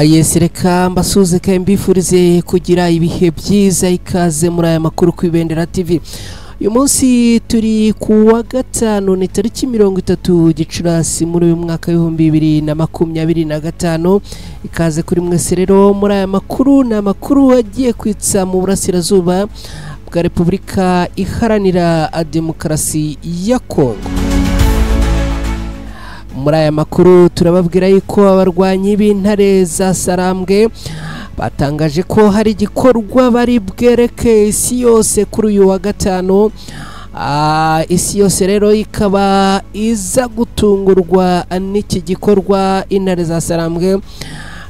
Yes, reka mbasuze kandi mbifurize kugira ibihe byiza. Ikaze muri aya makuru ku Ibendera TV. Uyu munsi turi ku wa gatanu, ni tariki 30 Gicurasi muri uyu mwaka 2025. Ikaze kuri mwese rero muri aya makuru. Ni amakuru agiye kwitsa mu burasirazuba bwa Repubulika Iharanira Demokarasi ya Kongo. Muri aya makuru turababwira yuko abarwanyi b'intare za Sarambwe batangaje ko hari igikorwa bari bwereke isi yose kuri uyu wa gatanu. Isi yose rero ikaba iza gutungurwa n'iki gikorwa intare za Sarambwe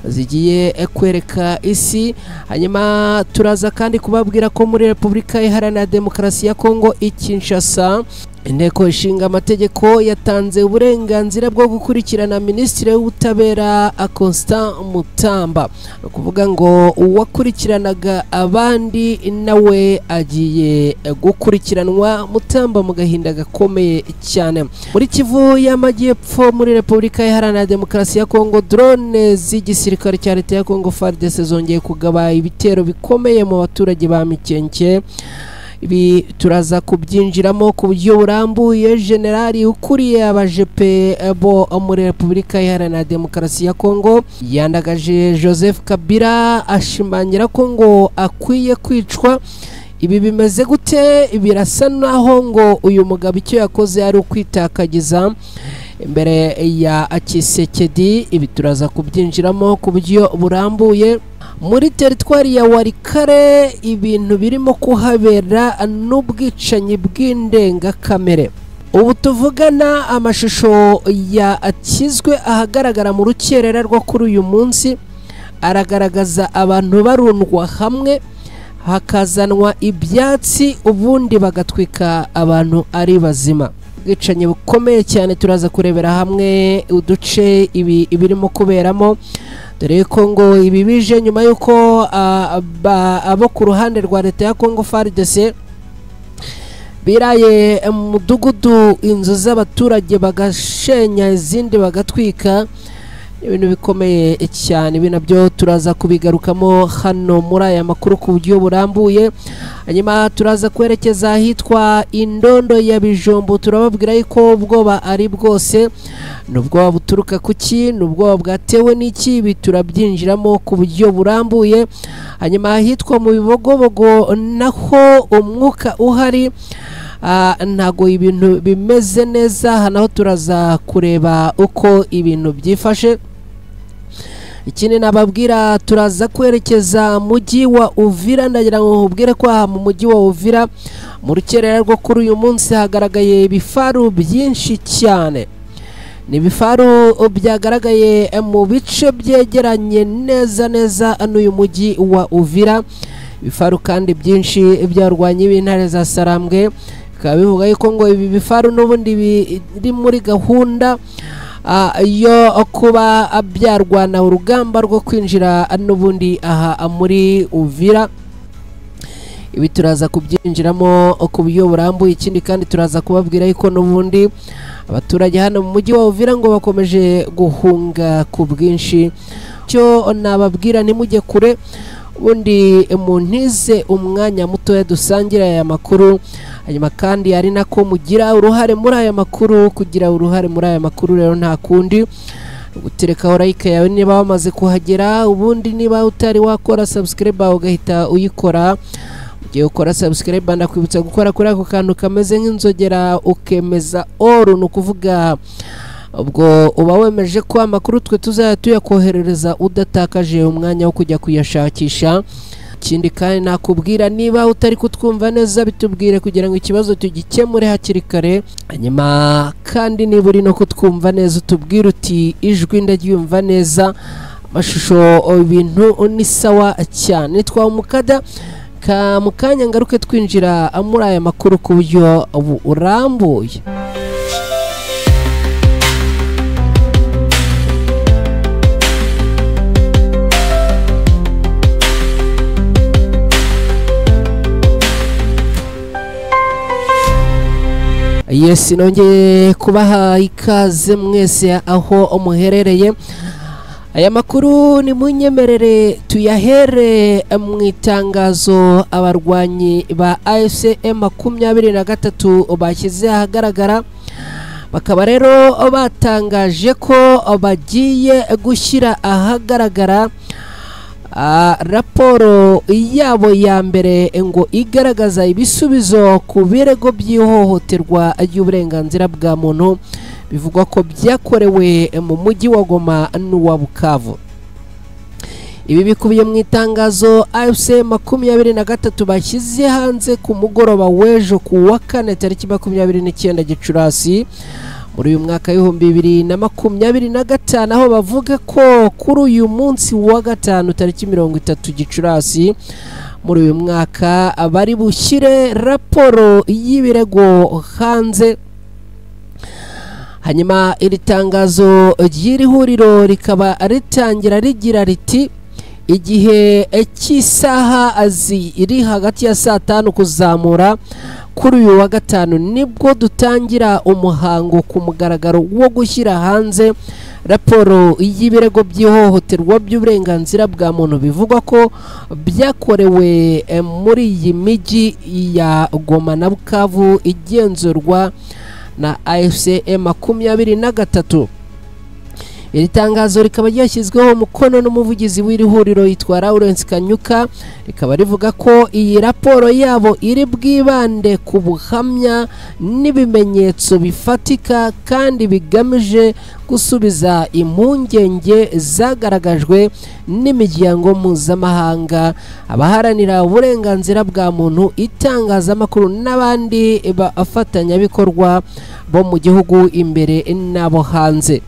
zigiye kwereka isi. Hanyuma turaza kandi kubabwira ko muri Repubulika Iharanira Demokarasi ya Kongo i Kinshasa, inteko ishinga amategeko yatanze uburenganzira bwo gukurikirana Minisitiri w'Ubutabera Constant Mutamba. Ni ukuvuga ngo uwakurikiranaga abandi nawe agiye gukurikiranwa. Mutamba mu gahinda gakomeye cyane. Muri Kivu y'Amajyepfo muri Repubulika Iharanira Demokarasi ya Kongo, drone z'igisirikare cya leta ya Kongo FARDC zongeye kugaba ibitero bikomeye mu baturage ba Mikenke. Ibi turaza kubyinjiramo ku buryo burambuye. Generali ukuriye abajepe bo muri Repubulika Iharanira Demokarasi ya Kongo yandagaje Joseph Kabila, ashimangira ko ngo akwiye kwicwa. Ibi bimeze gute? Birasa naho ngo uyu mugabo icyo yakoze ari ukwitakagiza imbere ya Tshisekedi. Ibi turaza kubyinjiramo ku buryo burambuye. Muri teritwari ya Walikare ibintu birimo kuhabera n'ubwicanyi bw'indengakamere. Ubu tuvugana amashusho yakizwe ahagaragara mu rukerera rwo kuri uyu munsi aragaragaza abantu barundwa hamwe, hakazanwa ibyatsi, ubundi bagatwika abantu ari bazima. Ubwicanyi bukomeye cyane. Turaza kurebera hamwe uduce ibi birimo kuberamo, dore ko ngo ibi bije nyuma y'uko abo ku ruhande rwa leta ya Kongo FARDC biraye mu mudugudu inzu z'abaturage bagashenya izindi bagatwika. Ibintu bikomeye cyane. Ibi nabyo turaza kubigarukamo hano muri aya makuru ku buryo burambuye. Hanyuma turaza kwerekeza ahitwa Indondo ya Bijombo. Turababwira yuko ubwoba ari bwose. Ni ubwoba buturuka kuki? Ni ubwoba bwatewe n'iki? Ibi turabyinjiramo ku buryo burambuye. Hanyuma ahitwa mu Bibogobogo naho umwuka uhari ntago ibintu bimeze neza. Naho turaza kureba uko ibintu byifashe. Ikindi nababwira, turaza kwerekeza mujyi wa Uvira. Ndagira ngo nkubwire ko aha mu mujyi wa Uvira mu rukerera rwo kuri uyu munsi hagaragaye ibifaru byinshi cyane. Ni ibifaru byagaragaye mu bice byegeranye neza neza n'uyu mujyi wa Uvira. Ibifaru kandi byinshi byarwanye b'intare za Sarambwe. Bikaba bivuga yuko ngo ibi bifaru n'ubundi biri muri gahunda yo kuba byarwana urugamba rwo kwinjira n'ubundi aha muri Uvira. Ibi turaza kubyinjiramo ku buryo burambuye. Ikindi kandi turaza kubabwira yuko n'ubundi abaturage hano mu mujyi wa Uvira ngo bakomeje guhunga ku bwinshi. Cyo nababwira, ntimujye kure, ubundi muntize umwanya mutoya dusangira aya makuru. Hanyuma kandi ari nako mugira uruhare muri aya makuru. Kugira uruhare muri aya makuru rero nta kundi guterekaho like yawe niba wamaze kuhagera. Ubundi niba utari wakora subscribe ugahita uyikora. Ugiye ukora subscribe, ndakwibutsa gukora kuri ako kantu kameze nk'inzogera ukemeza all. Ni ukuvuga ubwo uba wemeje ko amakuru twe tuzajya tuyakoherereza udatakaje umwanya wo kujya kuyashakisha. Ikindi kandi nakubwira, niba utari kutwumva neza bitubwire kugira ngo ikibazo tugikemure hakiri kare. Hanyuma kandi niba uri no kutwumva neza utubwire uti ijwi ndaryumva neza, amashusho ibintu ni sawa cyane. Nitwa Umukada ka mu kanya ngaruke twinjira muri aya makuru ku buryo burambuye. Yes, nongeye kubaha ikaze mwese aho muherereye. Aya makuru ni munyemerere tuyahere mu itangazo abarwanyi ba AFC M23 bashyize ahagaragara. Bakaba rero batangaje ko bagiye gushyira ahagaragara raporo yabo ya mbere ngo igaragaza ibisubizo ku birego by'ihohoterwa ry'uburenganzira bwa muntu bivugwa ko byakorewe mu mujyi wa Goma n'uwa Bukavu. Ibi bikubiye mu itangazo AFC 23 bashyize hanze ku mugoroba w'ejo ku wa kane tariki 29 Gicurasi muri uyu mwaka 2025, aho bavuga ko kuri uyu munsi wa gatanu tariki 30 Gicurasi muri uyu mwaka bari bushyire raporo y'ibirego hanze. Hanyuma iri tangazo ry'iri huriro rikaba ritangira rigira riti: igihe cy'isaha iri hagati ya saa 5 kuzamura kuri uyu wa gatanu nibwo dutangira umuhango ku mugaragaro wo gushyira hanze raporo y'ibirego by'ihohoterwa by'uburenganzira bwa muntu bivugwa ko byakorewe muri iyi mijyi ya Goma na Bukavu igenzurwa na AFC M23. Iri tangazo rikaba ryashyizweho umukono n'umuvugizi w'iri huriro yitwa Lawrence Kanyuka, rikaba rivuga ko iyi raporo yabo iri bwibande ku buhamya n'ibimenyetso bifatika kandi bigamije gusubiza impungenge zagaragajwe n'imiryango mpuzamahanga, abaharanira uburenganzira bwa muntu, itangazamakuru n'abandi bafatanyabikorwa bo mu gihugu imbere n'abo hanze.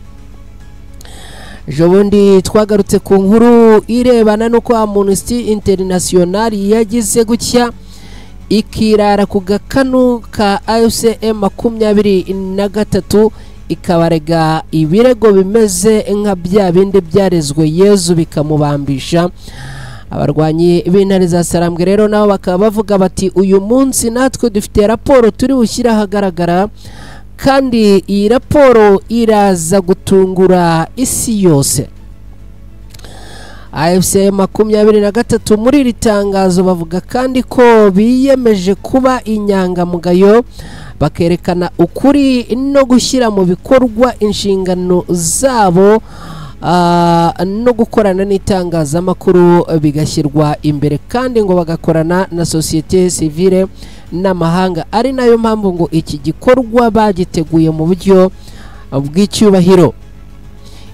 Ejobundi twagarutse ku nkuru irebana n'uko Amnesty International yagize gutya ikirara ku gakanu ka AFC M23 ikabarega ibirego bimeze nka bya bindi byarezwe Yezu bikamubambisha. Abarwanyi b'intare za Sarambwe rero nabo bakaba bavuga bati uyu munsi natwe dufite raporo turi bushyira ahagaragara, kandi iyi raporo iraza gutungura isi yose. AFC 23 muri iri tangazo bavuga kandi ko biyemeje kuba inyangamugayo, bakerekana ukuri no gushyira mu bikorwa inshingano zabo, no gukorana n'itangazamakuru bigashyirwa imbere, kandi ngo bagakorana na societe civile n'amahanga, ari nayo mpamvu ngo iki gikorwa bagiteguye mu buryo bw'icyubahiro.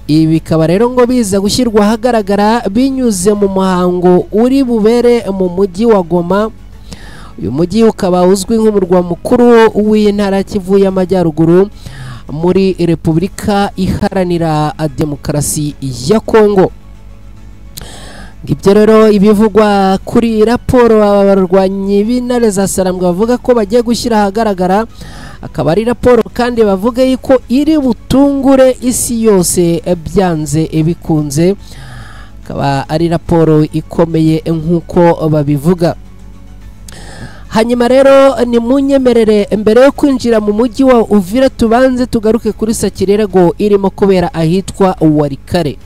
Ibi bikaba rero ngo biza gushyirwa ahagaragara binyuze mu muhango uri bubere mu mujyi wa Goma. Uyu mujyi ukaba uzwi nk'umurwa mukuru w'intara Kivu y'Amajyaruguru muri Repubulika Iharanira Demokarasi ya Kongo. Ngibyo rero ibivugwa kuri raporo abarwanyi b'intare za Sarambwe bavuga ko bagiye gushyira ahagaragara, akaba ari raporo kandi bavuga yuko iri butungure isi yose byanze bikunze, akaba ari raporo ikomeye nk'uko babivuga. Hanyuma rero ni munyemerere mbere yo kwinjira mu mujyi wa Uvira tubanze tugaruke kuri Sakirerego irimo kubera ahitwa Walikale.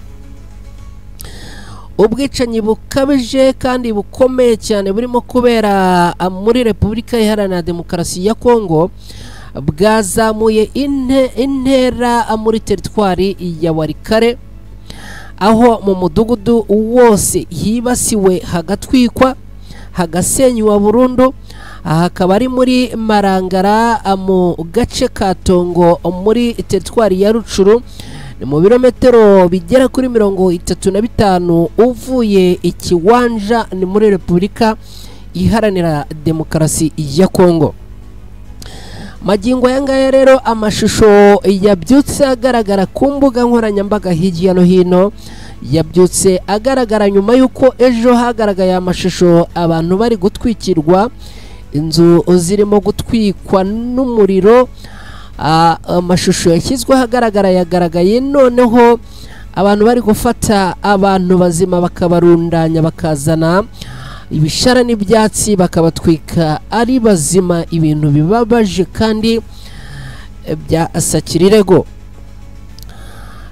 Ubwicanyi bukabije kandi bukomeye cyane burimo kubera muri Repubulika Iharanira Demokarasi ya Kongo bwazamuye intera muri teritwari ya Walikale, aho mu mudugudu wose hibasiwe hagatwikwa hagasenywa burundu. Aha akaba ari muri Marangara mu gace ka Tongo muri teritwari ya Rucuru, ni mu birometero bigera kuri 35 uvuye ikiwanja, ni muri Repubulika Iharanira Demokarasi ya Kongo. Magingo aya ngaya rero amashusho yabyutse agaragara ku mbuga nkoranyambaga hirya no hino, yabyutse agaragara nyuma y'uko ejo hagaragaye amashusho abantu bari gutwikirwa, inzu zirimo gutwikwa n'umuriro. Amashusho yashyizwe ahagaragara yagaragaye noneho abantu bari gufata abantu bazima bakabarundanya, bakazana ibishara n'ibyatsi bakabatwika ari bazima, ibintu bibabaje kandi bya Sakirirego.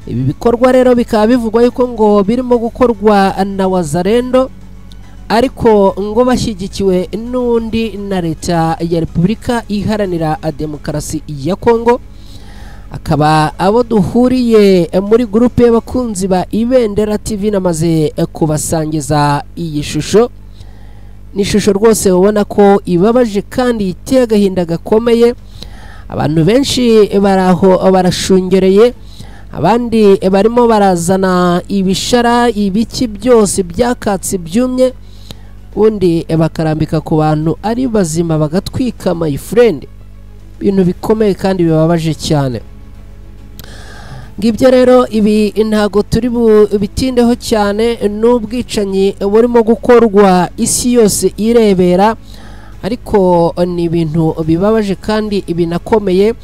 Ibi bikorwa rero bikaba bivugwa yuko ngo birimo gukorwa na Wazalendo, ariko ngo bashyigikiwe n'undi na leta ya Repubulika Iharanira Demokarasi ya Kongo. Akaba abo duhuriye muri groupe y'abakunzi ba Ibendera TV namaze kubasangiza iyi shusho. Ni ishusho rwose ubona ko ibabaje kandi iteye agahinda gakomeye. Abantu benshi baraho barashungereye, abandi barimo barazana ibishara, ibiki byose byakatsi byumye, ubundi bakarambika ku bantu ari bazima bagatwika, my friend. Ibintu bikomeye kandi bibabaje cyane. Ngibyo rero, ibi ntago turi bitindeho cyane, n'ubwicanyi burimo gukorwa isi yose irebera, ariko ni ibintu bibabaje kandi binakomeye.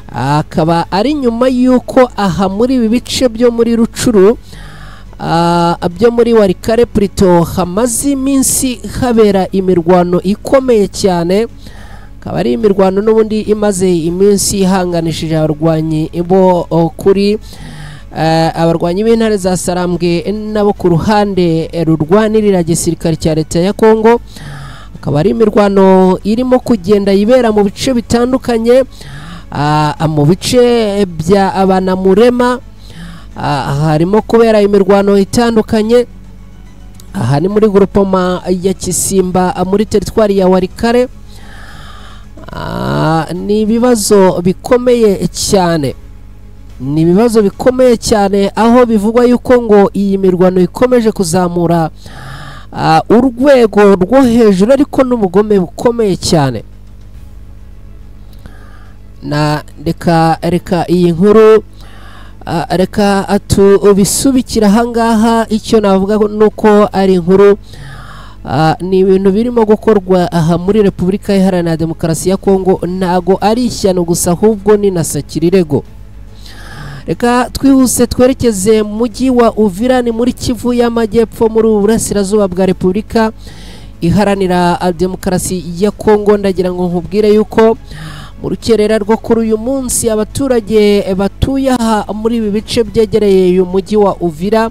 Akaba ari nyuma y'uko aha muri ibi bice byo muri Rucuru, byo muri Walikale plutôt, hamaze iminsi habera imirwano ikomeye cyane. Akaba ari imirwano n'ubundi imaze iminsi ihanganishije abarwanyi bo kuri abarwanyi b'intare za Sarambwe nabo ku ruhande rurwanirira gisirikare cya leta ya Kongo. Akaba ari imirwano irimo kugenda ibera mu bice bitandukanye, mu bice bya Abanamurema harimo kubera imirwano itandukanye. Aha ni muri groupement ya Kisimba muri teritwari ya Walikale. Ni ibibazo bikomeye cyane, ni ibibazo bikomeye cyane, aho bivugwa yuko ngo iyi mirwano ikomeje kuzamura urwego rwo hejuru, ariko n'ubugome bukomeye cyane. Na reka iyi nkuru reka tubisubikira ahangaha. Icyo navuga nuko ari inkuru, ni ibintu birimo gukorwa aha muri Repubulika Iharanira Demokarasi ya Kongo, ntago ari ishyano gusa ahubwo ni na sakirirego. Reka twihuse twerekeze mu mujyi wa Uvira, ni muri Kivu y'Amajyepfo muri Uburasirazuba bwa Repubulika Iharanira Demokarasi ya Kongo. Ndagira ngo nkubwire yuko mu rukerera rwo kuri uyu munsi abaturage batuye aha muri ibi bice byegereye uyu mujyi wa Uvira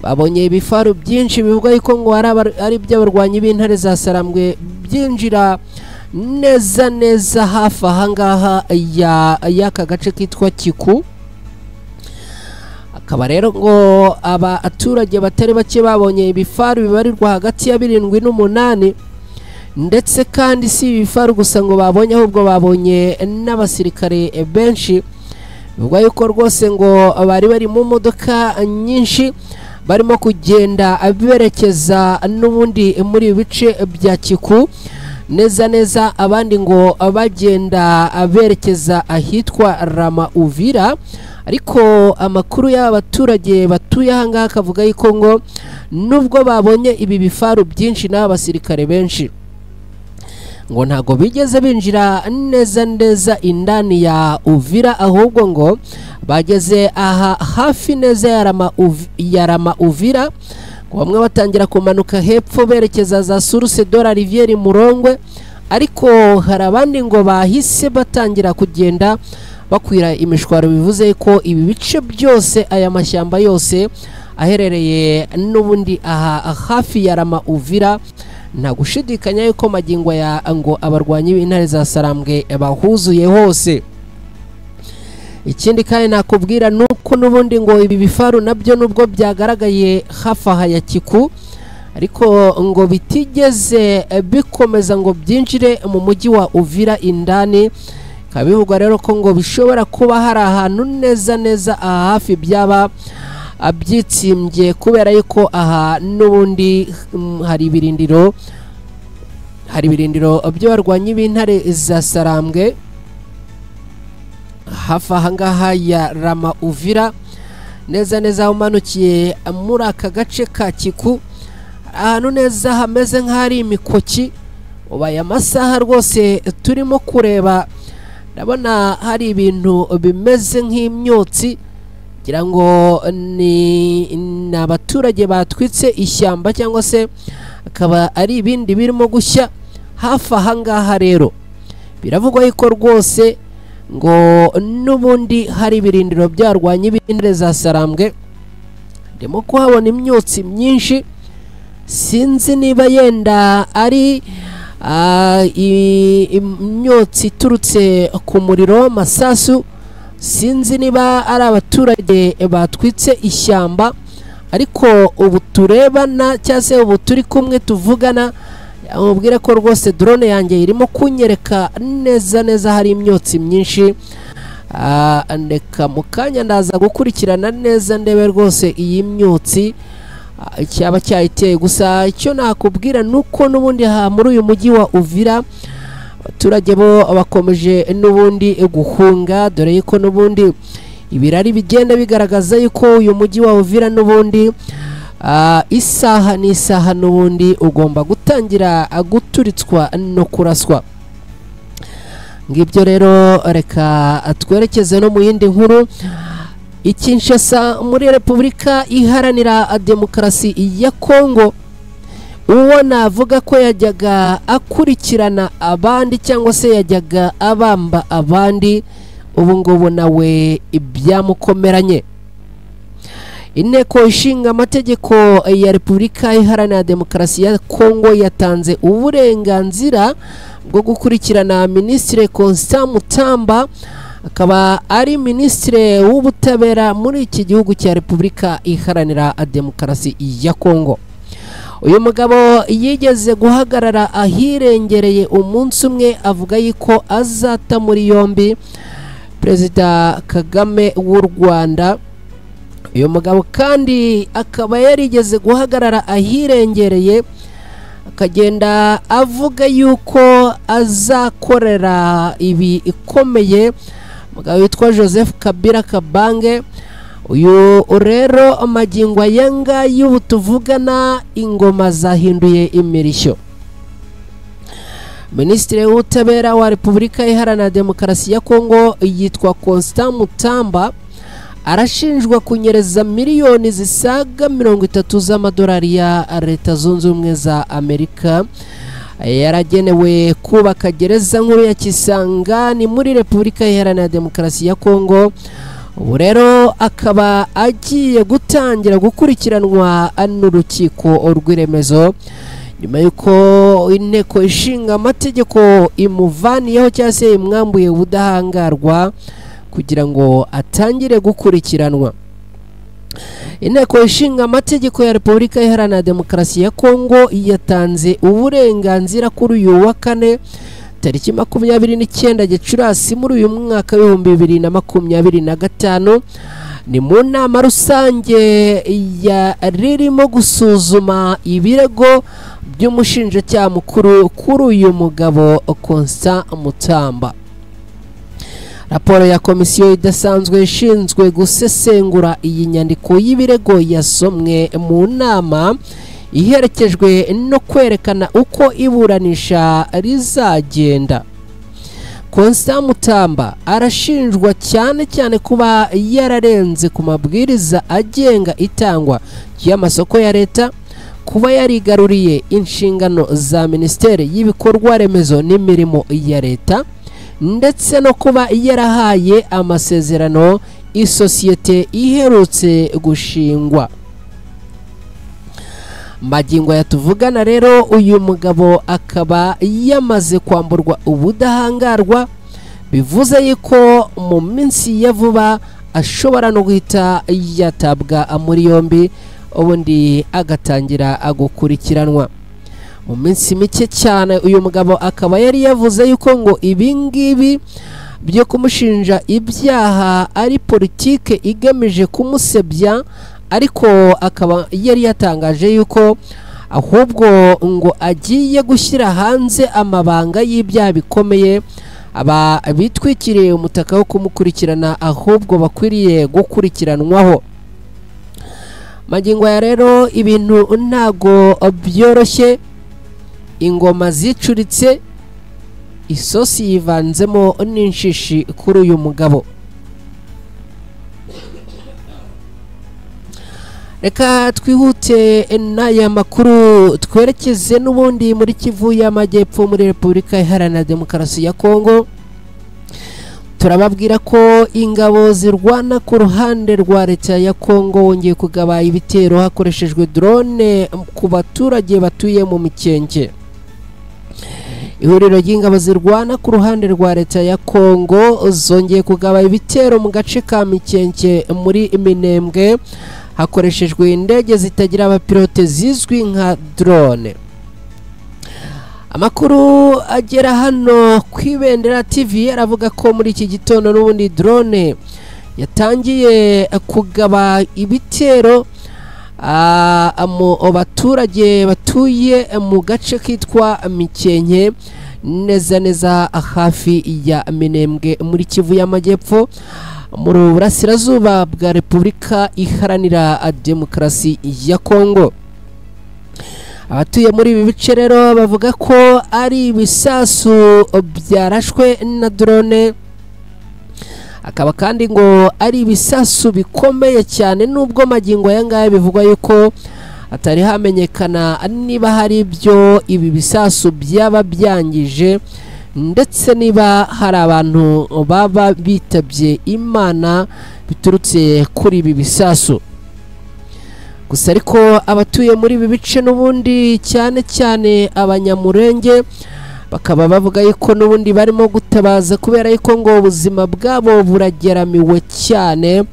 babonye ibifaru byinshi bivugwa yuko ngo ari iby'abarwanyi b'intare za Sarambwe byinjira neza neza hafi ahangaha y'aka gace kitwa Kiku. Akaba rero ngo abaturage batari bake babonye ibifaru bibarirwa hagati ya 7 n'8, ndetse kandi si ibifaru gusa ngo babonye, ahubwo babonye n'abasirikare benshi. Bivugwa yuko rwose ngo bari bari mu modoka nyinshi barimo kugenda berekeza n'ubundi muri bice bya Kiku neza neza, abandi ngo bagenda berekeza ahitwa Rama Uvira. Ariko amakuru y'abaturage batuye ahangaha akavuga yuko ngo nubwo babonye ibi bifaru byinshi n'abasirikare benshi, ngo ntago bigeze binjira neza neza indani ya Uvira, ahubwo ngo bageze aha hafi neza ya Rama Uvira, bamwe batangira kumanuka hepfo berekeza za Source de la Rivière Murongwe, ariko hari abandi ngo bahise batangira kugenda bakwira imishwaro. Bivuze ko ibi bice byose, aya mashyamba yose aherereye n'ubundi aha hafi ya Rama Uvira, nta gushidikanya yuko magingo ya ngo abarwanyi b'intare za Sarambwe bahuzuye hose. Ikindi kandi nakubwira nuko n'ubundi ngo ibi bifaru nabyo nubwo byagaragaye hafi aha ya Kiku, ariko ngo bitigeze bikomeza ngo byinjire mu mujyi wa Uvira indani. Kabivugwa rero ko ngo bishobora kuba hari ahantu neza neza aha hafi byaba byitsimbye, kubera yuko aha n'ubundi hari ibirindiro by'abarwanyi b'intare za Sarambwe hafi ahangaha ya Rama Uvira, neza neza umanukiye muri aka gace ka Kiku, ahantu neza hameze nk'ahari imikoki. Ubaye amasaha rwose turimo kureba, ndabona hari ibintu bimeze nk'imyotsi, ngira ngo ni abaturage batwitse ishyamba cyangwa se akaba ari ibindi birimo gushya hafi ahangaha. Rero biravugwa yuko rwose ngo n'ubundi hari ibirindiro byarwanya ibintare za Sarambwe. Ndimo kuhabona imyotsi myinshi, sinzi niba yenda ari imyotsi iturutse ku muriro w'amasasu, sinzi niba ari abaturage batwitse ishyamba, ariko ubu turebana cyangwa se ubu turi kumwe tuvugana, mubwire ko rwose drone yanjye irimo kunyereka neza neza hari imyotsi myinshi. Ndeka mu kanya ndaza gukurikirana neza ndebe rwose iyi myotsi cyaba cyayiteye. Gusa icyo nakubwira nuko n'ubundi muri uyu mujyi wa Uvira abaturage bo bakomeje n'ubundi guhunga, dore yuko n'ubundi ibirari bigenda bigaragaza yuko uyu mujyi wa Uvira n'ubundi isaha n'isaha n'ubundi ugomba gutangira guturitswa no kuraswa. Ngibyo rero, reka twerekeze no mu yindi nkuru. Ikinshasa muri Repubulika Iharanira Demokarasi ya Kongo, uwo navuga ko yajyaga akurikirana abandi cyangwa se yajyaga abamba abandi, ubu ngubu nawe ibyamukomeranye. Inteko ishinga amategeko ya Repubulika Iharanira Demokarasi ya Kongo yatanze uburenganzira bwo gukurikirana Minisitiri Constant Mutamba, akaba ari Minisitiri w'Ubutabera muri iki gihugu cya Repubulika Iharanira Demokarasi ya Kongo. Uyu mugabo yigeze guhagarara ahirengereye umunsi umwe avuga yuko azata muri yombi Perezida Kagame w'u Rwanda. Uyu mugabo kandi akaba yarigeze guhagarara ahirengereye akagenda avuga yuko azakorera ibi ikomeye mugabo witwa Joseph Kabila Kabange. Uyu rero amagingo ayanga y'ubu tuvugana ingoma zahinduye imirishyo. Minisitiri w'Ubutabera wa Repubulika Iharanira Demokarasi ya Kongo yitwa Constant Mutamba arashinjwa kunyereza miliyoni zisaga 30 z'amadolari ya Leta Zunze Ubumwe za Amerika yaragenewe kubaka gereza nkuru ya Kisangani muri Repubulika Iharanira Demokarasi ya Kongo. Ubu rero akaba agiye gutangira gukurikiranwa n'urukiko rw'iremezo nyuma y'uko inteko ishinga amategeko imuvaniyeho cyangwa se imwambuye ubudahangarwa kugira ngo atangire gukurikiranwa. Inteko ishinga amategeko ya Repubulika Iharanira Demokarasi ya Kongo yatanze uburenganzira kuri uyu wa kane tariki 29 Gicurasi muri uyu mwaka 2025. Ni mu nama rusange ririmo gusuzuma ibirego by'umushinjacyaha mukuru kuri uyu mugabo Constant Mutamba. Raporo ya komisiyo idasanzwe ishinzwe gusesengura iyi nyandiko y'ibirego yasomwe mu nama iherekejwe no kwerekana uko iburanisha rizagenda. Constant Mutamba arashinjwa cyane cyane kuba yararenze ku mabwiriza agenga itangwa ry'amasoko ya leta, kuba yarigaruriye inshingano za Minisiteri y'ibikorwa remezo n'imirimo ya leta, ndetse no kuba yarahaye amasezerano isosiyete iherutse gushingwa. Magingo yatuvugana rero uyu mugabo akaba yamaze kwamburwa ubudahangarwa, bivuze yuko mu minsi ya vuba ashobora no guhita yatabwa muri yombi ubundi agatangira gukurikiranwa. Mu minsi mike cyane uyu mugabo akaba yari yavuze yuko ngo ibingibi byo kumushinja ibyaha ari politike igamije kumusebya, ariko akaba yari yatangaje yuko ahubwo ngo agiye gushyira hanze amabanga y'ibyaha bikomeye aba bitwikiriye umutaka wo kumukurikirana ahubwo bakwiriye gukurikiranwaho. Magingo ya rero ibintu ntago byoroshye, ingoma zicuritse, isosi yivanzemo n'inshishi kuri uyu mugabo. Reka twihute n'aya makuru twerekeze n'ubundi muri Kivu y'Amajyepfo muri Repubulika Iharanira Demokarasi ya Kongo. Turababwira ko ingabo zirwana ku ruhande rwa leta ya Kongo wongeye kugaba ibitero hakoreshejwe drone ku baturage batuye mu Mikenke. Ihuriro ry'ingabo zirwana ku ruhande rwa leta ya Kongo zongeye kugaba ibitero mu gace ka Mikenke muri Minembwe hakoreshejwe indege zitagira abapilote zizwi nka drone. Amakuru agera hano ku Ibendera TV aravuga ko muri iki gitondo n'ubundi drone yatangiye kugaba ibitero mu baturage batuye mu gace kitwa Mikenke neza neza hafi ya Minembwe muri Kivu y'Amajyepfo mu burasirazuba bwa Repubulika Iharanira Demokarasi ya Kongo. Abatuye muri ibi bice rero bavuga ko ari ibisasu byarashwe na drone, akaba kandi ngo ari ibisasu bikomeye cyane, nubwo magingo aya ngaya bivugwa yuko atari hamenyekana niba hari ibyo ibi bisasu byaba byangije ndetse niba hari abantu baba bitabye Imana biturutse kuri ibi bisasu. Gusa ariko abatuye muri ibi bice n'ubundi cyane cyane Abanyamurenge bakaba bavuga yuko n'ubundi barimo gutabaza kubera yuko ngo ubuzima bwabo burageramiwe cyane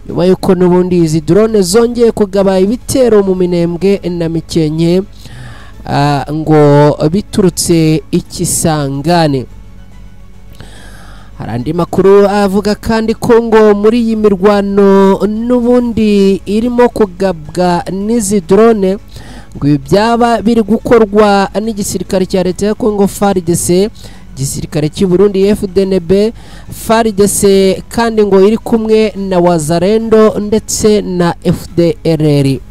nyuma yuko n'ubundi izi drone zongeye kugaba ibitero mu Minembwe na Mikenke ngo biturutse ikisangane. Hari andi makuru avuga kandi ko ngo muri iyi mirwano n'ubundi irimo kugabwa n'izi drone ngo ibi byaba biri gukorwa n'igisirikare cya leta ya Kongo FARDC, igisirikare cy'u Burundi FDNB, FARDC kandi ngo iri kumwe na Wazalendo ndetse na FDLR.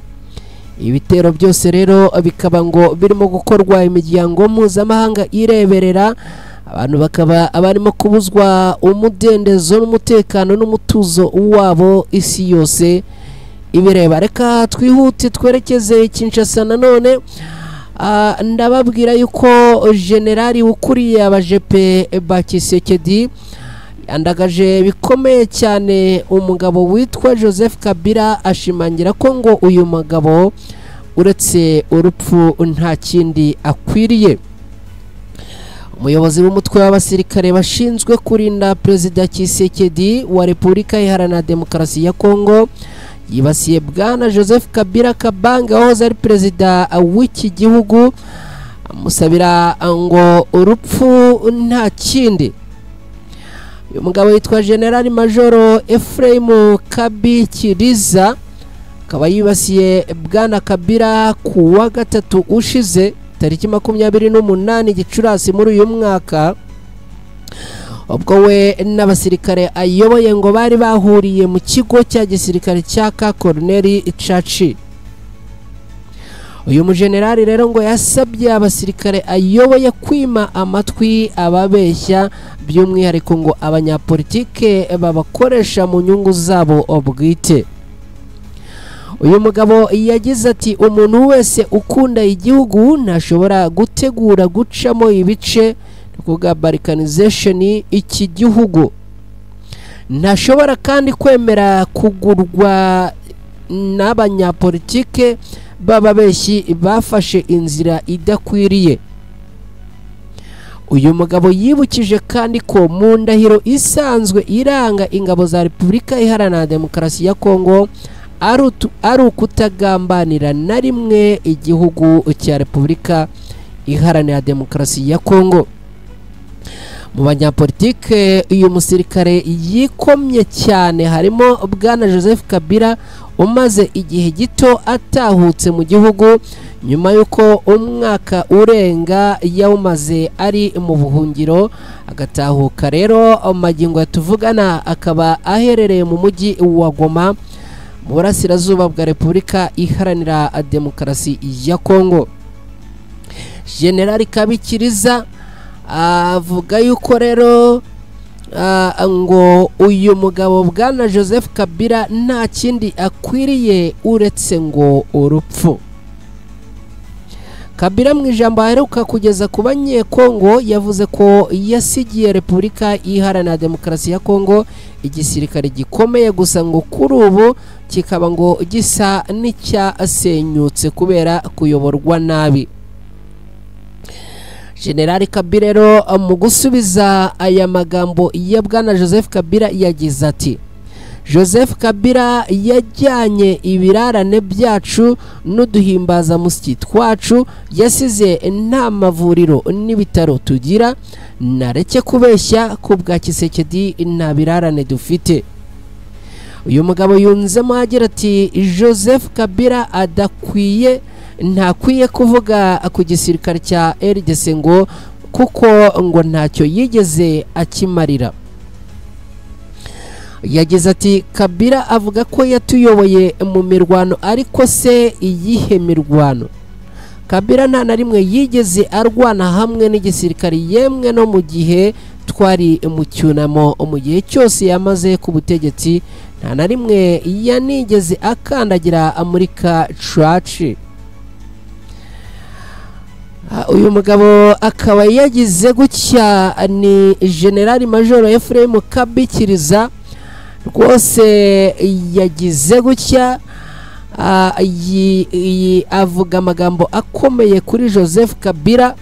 Ibitero byose rero bikaba ngo birimo gukorwa imiryango mpuzamahanga ireberera, abantu bakaba barimo kubuzwa umudendezo n'umutekano n'umutuzo wabo isi yose ibireba. Reka twihute twerekeze Kinshasa nanone. Ndababwira yuko generali ukuriye abajepe ba Tshisekedi yandagaje bikomeye cyane umugabo witwa Joseph Kabila, ashimangira ko ngo uyu mugabo uretse urupfu nta kindi akwiriye. Umuyobozi w'umutwe w'abasirikare bashinzwe kurinda Perezida Tshisekedi wa Repubulika Iharanira Demokarasi ya Kongo yibasiye bwana Joseph Kabila Kabange wahoze ari perezida w'iki gihugu, amusabira ngo urupfu nta kindi. Uyu mugabo yitwa General Major Ephraim Kabikiriza, akaba yibasiye bwana Kabila ku wa gatatu ushize tariki 28 Gicurasi muri uyu mwaka, ubwo we n'abasirikare ayoboye ngo bari bahuriye mu kigo cya gisirikare cya ka Colonel Chachi. Uyu mujenerali rero ngo yasabye abasirikare ayoboye kwima amatwi ababeshya, by'umwihariko ngo abanyapolitike babakoresha mu nyungu zabo bwite. Uyu mugabo yagize ati umuntu wese ukunda igihugu ntashobora gutegura gucamo ibice, kuvuga balkanization iki gihugu, ntashobora kandi kwemera kugurwa n'abanyapolitike b'ababeshyi bafashe inzira idakwiriye. Uyu mugabo yibukije kandi ko mu ndahiro isanzwe iranga ingabo za Repubulika Iharanira Demokarasi ya Kongo ari ukutagambanira na rimwe igihugu cya Repubulika Iharanira Demokarasi ya Kongo. Mu banyapolitike uyu musirikare yikomye cyane harimo bwana Joseph Kabila umaze igihe gito atahutse mu gihugu nyuma y'uko umwaka urenga yawumaze ari mu buhungiro, agatahuka rero magingo yatuvugana akaba aherereye mu mujyi wa Goma mu burasirazuba bwa Repubulika Iharanira Demokarasi ya Kongo. General Kabikiriza avuga yuko rero ngo uyu mugabo bwana Joseph Kabila nta kindi akwiriye uretse ngo urupfu. Kabila mu ijambo aheruka kugeza ku Banyekongo yavuze ko yasigiye Repubulika Iharanira Demokarasi ya Kongo igisirikare gikomeye, gusa ngo kuri ubu kikaba ngo gisa n'icyasenyutse kubera kuyoborwa nabi. General Kabila rero mu gusubiza aya magambo ya bwana Joseph Kabila yagize ati: Joseph Kabila yajyanye ibirarane byacu n'uduhimbazamusyi twacu, yasize nta mavuriro n'ibitaro tugira, nareke kubeshya ku bwa Tshisekedi nta birarane dufite. Uyu mugabo yunzemo agira ati: Joseph Kabila adakwiye, ntakwiye kuvuga ku gisirikare cya RDC ngo kuko ngo ntacyo yigeze akimarira. Yagize ati: Kabila avuga ko yatuyoboye mu mirwano, ariko se iyihe mirwano? Kabila nta na rimwe yigeze arwana hamwe n'igisirikare, yemwe no mu gihe twari mu cyunamo, mu gihe cyose yamaze ku butegetsi nta na rimwe yanigeze akandagira muri ka caci. Uyu mugabo akaba yagize gutya, ni General Major Ephraim Kabikiriza rwose yagize gutya avuga amagambo akomeye kuri Joseph Kabila,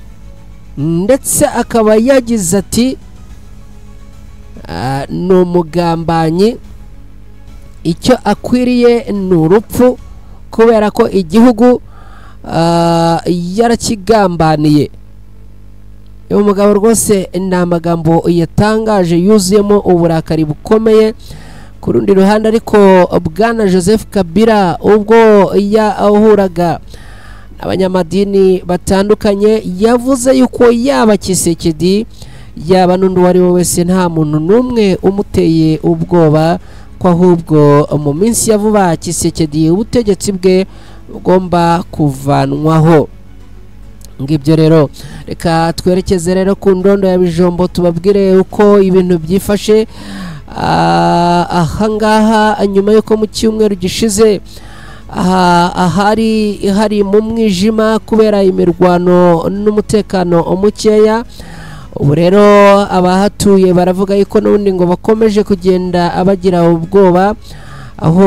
ndetse akaba yagize ati: Ni umugambanyi, icyo akwiriye ni urupfu kubera ko igihugu yarakigambaniye. Uyu mugabo rwose ni amagambo yatangaje yuzuyemo uburakari bukomeye. Ku rundi ruhande ariko, bwana Joseph Kabila ubwo yahuraga n'abanyamadini batandukanye yavuze yuko yaba Tshisekedi yaba n'undi uwo ari we wese nta muntu n'umwe umuteye ubwoba, ko ahubwo mu minsi ya vuba Tshisekedi ubutegetsi bwe bugomba kuvanwaho. Ngibyo rero, reka twerekeze rero ku ndondo ya Bijombo tubabwire uko ibintu byifashe ahangaha nyuma y'uko mu cyumweru gishize ahari hari mu mwijima kubera imirwano n'umutekano mukeya. Ubu rero abahatuye baravuga yuko n'ubundi ngo bakomeje kugenda bagira ubwoba, aho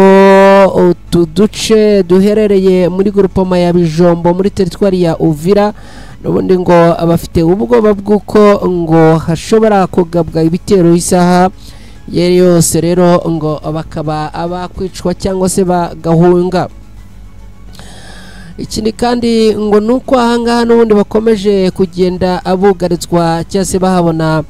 utu duce duherereye muri grupoma ya Bijombo muri teritwari ya Uvira n'ubundi ngo bafite ubwoba bw'uko ngo hashobora kugabwa ibitero isaha yari yose, rero ngo bakaba abakwicwa cyangwa se bagahunga. Ikindi kandi ngo nuko ahangaha n'ubundi bakomeje kugenda abugaritswa cyangwa se bahabona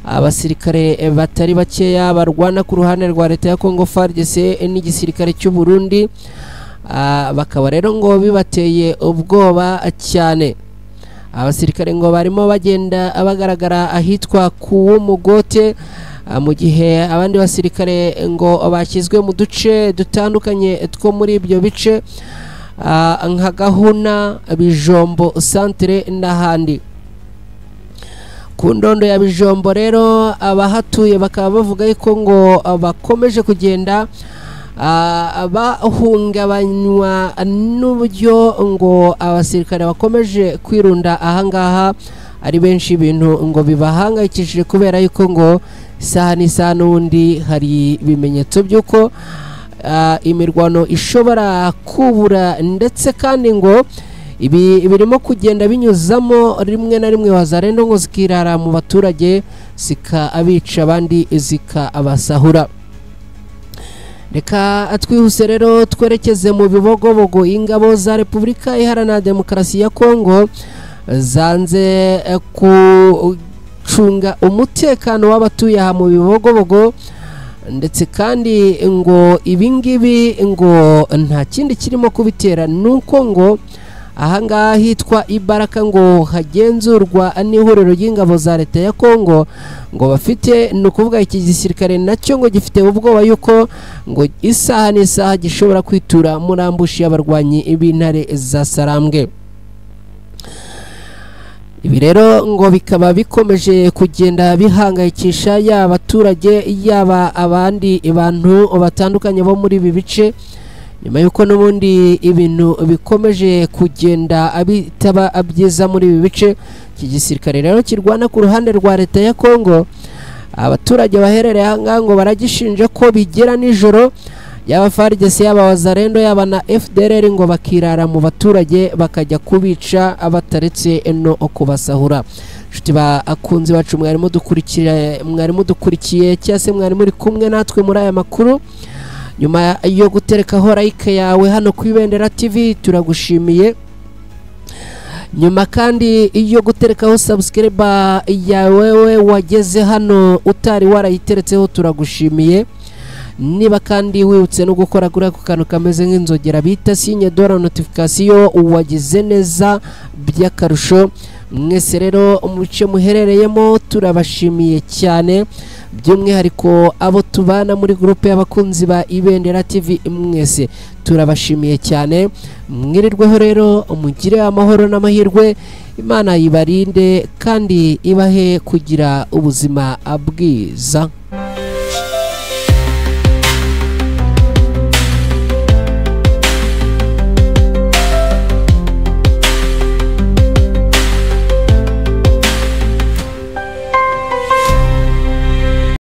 abasirikare batari bakeya barwana ku ruhande rwa leta ya Congo FARDC n'igisirikare cy'u Burundi, bakaba rero ngo bibateye ubwoba cyane. Abasirikare ngo barimo bagenda bagaragara ahitwa ku Wumugote, mu gihe abandi basirikare ngo bashyizwe mu duce dutandukanye two muri ibyo bice nka Gahuna, Bijombo centre n'ahandi. Ku ndondo ya Bijombo rero abahatuye bakaba bavuga yuko ngo bakomeje kugenda bahungabanywa n'uburyo ngo abasirikare bakomeje kwirunda ahangaha ari benshi, ibintu ngo bibahangayikishije kubera yuko ngo isaha n'isaha n'ubundi hari ibimenyetso by'uko imirwano ishobora kubura, ndetse kandi ngo ibi birimo kugenda binyuzamo rimwe na rimwe wazarendo ngo zikirara mu baturage zikabica abandi zikabasahura. Reka twihuse rero twerekeze mu Bibogobogo. Ingabo za Repubulika Iharanira Demokarasi ya Kongo zanze gucunga umutekano w'abatuye aha mu Bibogobogo, ndetse kandi ngo ibingibi ngo nta kindi kirimo kubitera nuko ngo ahangaha hitwa Ibaraka ngo hagenzurwa n'ihuriro ry'ingabo za leta ya Kongo, ngo bafite ni ukuvuga iki gisirikare nacyo ngo gifite ubwoba yuko ngo isaha n'isaha gishobora kwitura muri ambushi y'abarwanyi b'intare za Sarambwe. Ibi rero ngo bikaba bikomeje kugenda bihangayikisha yaba abaturage yaba abandi bantu batandukanye bo muri ibi bice. Nyuma yuko n'ubundi ibintu bikomeje kugenda bitaba byiza muri ibi bice, iki gisirikare rero kirwana ku ruhande rwa leta ya Kongo, abaturage baherereye aha ngaha ngo baragishinja ko bigera nijoro, yaba FARDC, yaba Wazalendo, yaba na FDLR, ngo bakirara mu baturage bakajya kubica bataretse no kubasahura. Inshuti bakunzi bacu, mwari mudukurikiye cyangwa se mwari muri kumwe natwe muri aya makuru, nyuma yo guterekaho like yawe hano ku Ibendera TV turagushimiye. Nyuma kandi iyo guterekaho subscribe yawe we wageze hano utari warayiteretseho turagushimiye. Niba kandi wibutse no gukora kuri ako kantu kameze nk'inzogera bita signe de la notification, wagize neza by'akarusho. Mwese rero mu bice muherereyemo turabashimiye cyane, by'umwihariko abo tubana muri groupe y'abakunzi ba Ibendera TV, mwese turabashimiye cyane. Mwirirweho rero, mugire amahoro n'amahirwe, Imana yibarinde kandi ibahe kugira ubuzima bwiza.